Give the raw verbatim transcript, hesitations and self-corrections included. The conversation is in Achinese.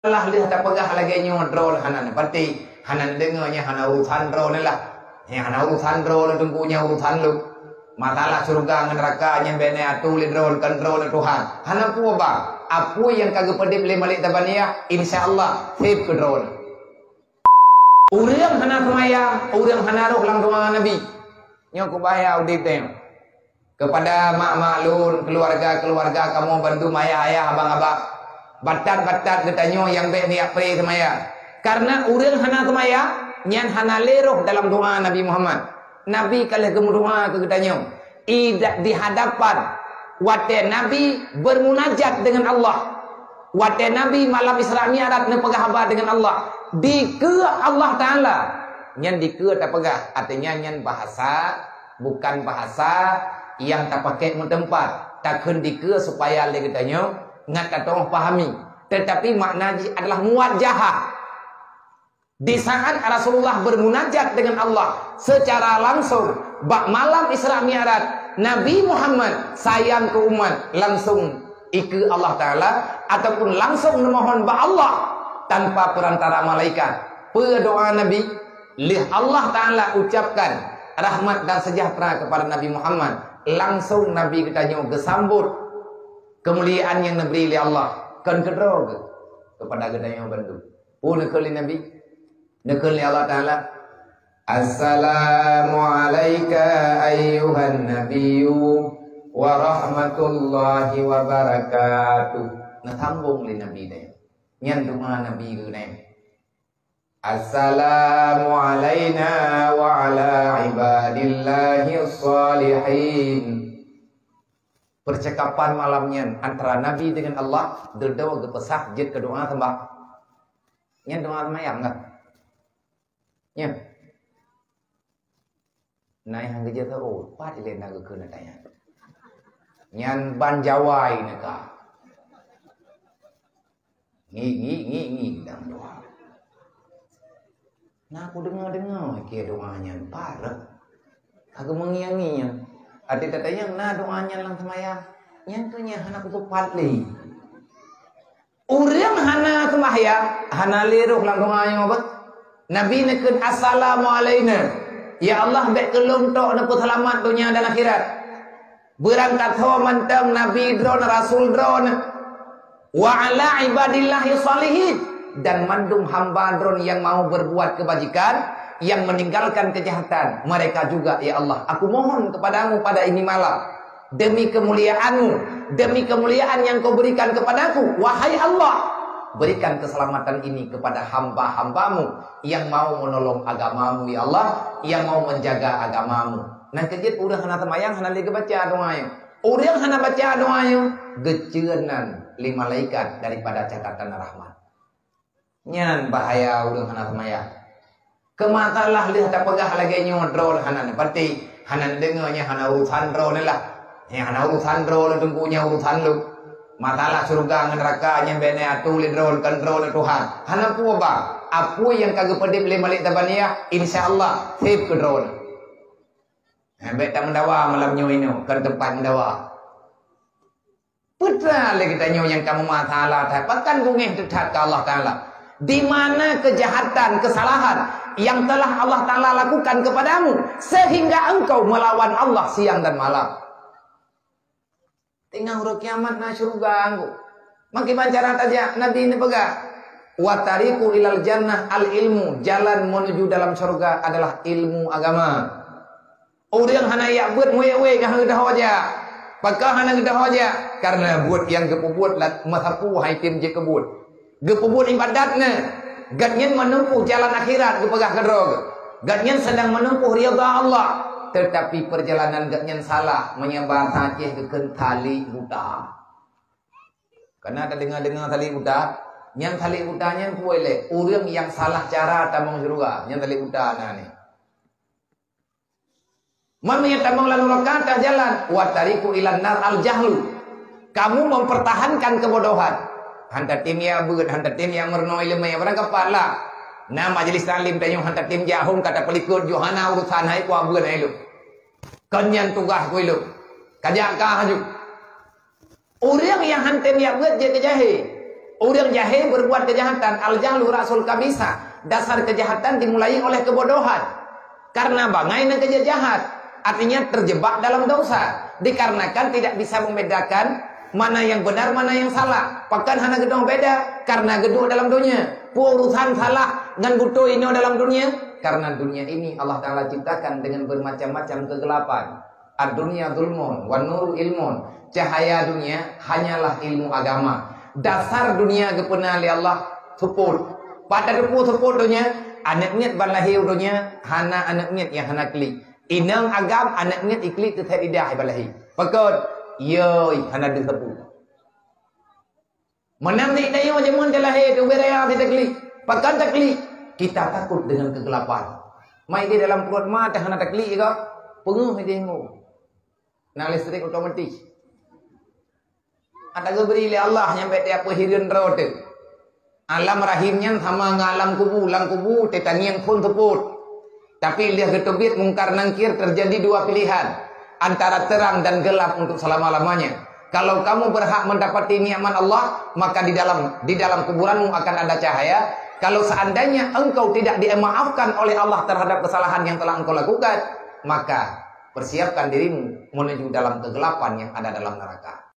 Lah lheueh tapeugah lagée nyoe droe hana neupatéh, hana neudeungoe, nyan hana urusan droe lah. Nyan hana urusan droe, Teungku, nyan urusan lôn. Masalah syeuruga ngon neuraka nyan bèk neuatô lé droe, kon droe Tuhan. Hana peue, bah. Apui nyang ka geupeudeb lé Malik Zabaniyah, insya Allah, sép keu droe. Ureuëng hana seumayang, ureuëng hana rhoh lam doa Nabi. Nyoe keu bahaya udeb tanyoe. Keupada mak-mak lôn, keuluwarga-keuluwarga kamoe bandum, ayah-ayah, abang-abang, batat-batat geutanyoe nyang bèk neujak pré seumayang. Kareuna ureuëng hana seumayang, nyan hana lé rhoh dalam doa Nabi Muhammad. Nabi ka lheueh geumeudoa keu geutanyoe. I da-, di hadapan, watée Nabi bermunajat dengan Allah. Watée Nabi malam Isra Mi'raj neupeugah haba dengan Allah. Dikeue Allah Taala. Nyan dikeue tapeugah, artinya nyan bahasa bukan bahasa nyang tapakék meuteumpat, takheun dikeue supaya lé geutanyoe ngat tatoh pahami. Teutapi makna jih adalah muwajahah. Di saat Rasulullah bermunajat dengan Allah secara langsung bak malam Isra Mi'raj, Nabi Muhammad sayang keu umat, langsung ikeue Allah Taala ataupun langsung neumohon bak Allah tanpa perantara malaikat. Peue doa Nabi? Lheueh Allah Taala ucapkan rahmat dan sejahtera kepada Nabi Muhammad, langsung Nabi geutanyoe geusambot keumuliaan nyang neubri lé Allah, kon keudroe geuh, keupada geutanyoe bandum. Peue neukheun lé Nabi? Neukheun lé Allah Taala, "Assalamu alaika ayyuhan nabiyyu wa rahmatullahi wa barakatuh." Neusambong lé Nabi nyan. Nyan doa Nabi geuh nyan. "Assalamu alaina wa ala ibadillahi shalihin." Percakapan malam nyan antara Nabi dengan Allah, dudoe geupeusah jeuet keu doa seumbah. Nyan doa seumayang kan? Nyan. Na nyang geujeuet, "Oh, pat ilée na geukheun ata nyan." Nyan ban Jawa i neuka. Ngi, ngi, ngi, ngi, dang doa. Na kudeungoe-deungoe keu doa nyan, parah. Ka geumeungieng-ngieng. Até tatanyong na doa nyan lam seumayang. Nyan keuh nyan hana kupeugah lé. Ureuëng hana seumahyang, hana lé rhoh lam doa nyoe beuh. Nabi neukheun, "Assalamu alaina." Ya Allah, bék keu lôn tok neupeuseulamat donya dan akhirat. Beurangkat ho mantong nabi droen, rasul droen. "Wa ala ibadillahi shalihin." Dan mandum hamba droen nyang mau berbuat kebajikan, yang meninggalkan kejahatan, mereka juga, ya Allah, aku mohon kepadamu pada ini malam. Demi kemuliaan-Mu, demi kemuliaan yang Kau berikan kepadaku, wahai Allah, berikan keselamatan ini kepada hamba-hamba-Mu yang mau menolong agama-Mu, ya Allah, yang mau menjaga agama-Mu. Nyang keujeuet ureuëng hana seumayang hana lé geubaca doa nyoe. Ureuëng hana baca doa nyoe, geuceunan lé malaikat daripada catatan rahmat. Nyan bahaya ureuëng hana seumayang. Keumasalah lheueh tapeugah lagée nyoe droen hana neupatéh, hana neudeungoe, nyan hana urusan droen lah. Nyan hana urusan droen, Teungku, nyan urusan lôn. Masalah syeuruga ngon neuraka nyan bék neuatô lé droen, kon droen Tuhan. Hana peue, bah. Apui nyang ka geupeudeb lé Malik Zabaniyah, insya Allah, sép keu droen. Bék tameudawa malam nyoe inoe, kon teumpat meudawa. Peue teuma lé geutanyoe nyang ka meumasalah that, pakon beungéh teuh that keu Allah Taala? Di mana kejahatan, kesalahan yang telah Allah Taala lakukan kepadamu sehingga engkau melawan Allah siang dan malam? Teungoh uroe kiamat na syeuruga anggô. Meukiban cara tajak, Nabi neupeugah, "Wa tariqu ilal jannah al ilmu," jalan menuju dalam syeuruga adalah ilmu agama. Ureuëng hana jak beuet, wék-wék hana geudoh jak. Pakon hana geudoh jak? Kareuna buet nyang geupeubuet lat meusapeue hai tem jeuet keu buet. Geupeubuet ibadat nyan, gobnyan meuneumpôh jalan akhirat geupeugah keudroe. Gobnyan sedang meuneumpôh ridha Allah, teutapi peurjalanan gobnyan salah, meunyoe basa Aceh geukheun tali buta. Kana tadeungoe-deungoe tali buta, nyang tali buta nyan peue lé? Ureuëng nyang salah cara tamong syeuruga, nyan tali buta na nyan. Meunyoe tamong lam neuraka teuh jalan, wa tariqu ilan nar al jahlu. Kamu mempertahankan kebodohan. Han tatem jak beuet, han tatem jak meurunoe iéleumé, barangkapat lah. Na majelis taklim tanyoe han tatem jak hom ka tapeulikot, jih hana urusan hai kuah beuet hai lôn. Kon nyan tugaih ku ilôn. Kajak kah aju. Ureuëng nyang han tem jak beuet jeuet keu jahé. Ureuëng jahé berbuat kejahatan, al-jahlu ra'sul khabithah. Dasar kejahatan dimulai oleh kebodohan. Karena bangai na keujeuet jahat, artinya terjebak dalam dosa. Dikarenakan tidak bisa membedakan mana yang benar, mana yang salah. Pakon hana geudong beda, karena geuduek dalam dunia. Peue urusan salah ngon beutôi inoe dalam dunia? Karena dunia ini Allah Ta'ala ciptakan dengan bermacam-macam kegelapan. Ad-dunya zulmun, wan nuru ilmun. Cahaya dunia hanyalah ilmu agama. Dasar dunia geupeuna lé Allah seupôt. Pat tateupeue seupôt dunia, aneuëk miet ban lahé u dunia, hana aneuëk miet nyang hana klik. Inong agam aneuëk miet iklik teuthét lidah ban lahé. Pakon? Yoi, hana deuh sapeue. Meunan di tanyoe jameun teulahé, teubiet raya si taklik. Pakon taklik? Kita takut dengan kegelapan. Mai di dalam pruet ma teuh hana taklik ka, peungeuh di ngô. Na listrik otomatis. Ata geubri lé Allah nyang bèk tiap peuhireuen droe teuh. Alam rahim nyan sama ngon alam kubu, lam kubu teutangieng phon seupôt. Tapi lheueh geuteubiet Mungkar Nangkir terjadi dua pilihan, antara terang dan gelap untuk selama-lamanya. Kalau kamu berhak mendapati nikmat Allah, maka di dalam di dalam kuburanmu akan ada cahaya. Kalau seandainya engkau tidak dimaafkan oleh Allah terhadap kesalahan yang telah engkau lakukan, maka persiapkan dirimu menuju dalam kegelapan yang ada dalam neraka.